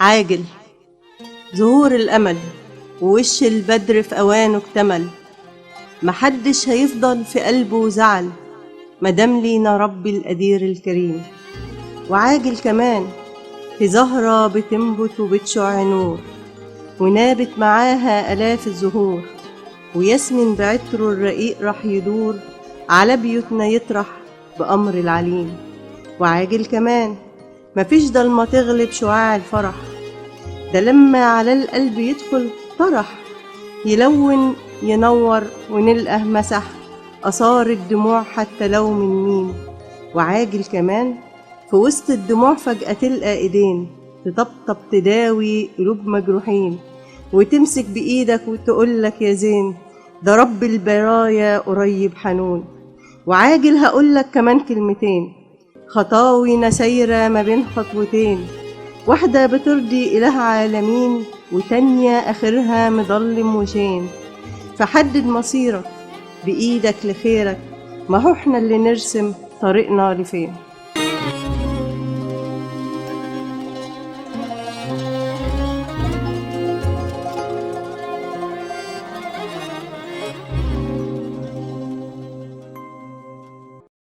عاجل ظهور الأمل ووش البدر في أوانه اكتمل، محدش هيفضل في قلبه زعل مدام لينا ربي القدير الكريم. وعاجل كمان في زهرة بتنبت وبتشع نور، ونابت معاها آلاف الزهور، وياسمين بعطره الرقيق راح يدور على بيوتنا يطرح بأمر العليم. وعاجل كمان مفيش ضلمة تغلب شعاع الفرح، ده لما على القلب يدخل طرح يلون ينور ونلقاه مسح آثار الدموع حتى لو من مين. وعاجل كمان في وسط الدموع فجأة تلقى ايدين تطبطب تداوي قلوب مجروحين، وتمسك بإيدك وتقولك يا زين ده رب البرايا قريب حنون. وعاجل هقولك كمان كلمتين، خطاوينا سايرة ما بين خطوتين، واحدة بترضي إله عالمين وتانية آخرها مضلم وشين. فحدد مصيرك بإيدك لخيرك، ما هو احنا اللي نرسم طريقنا لفين.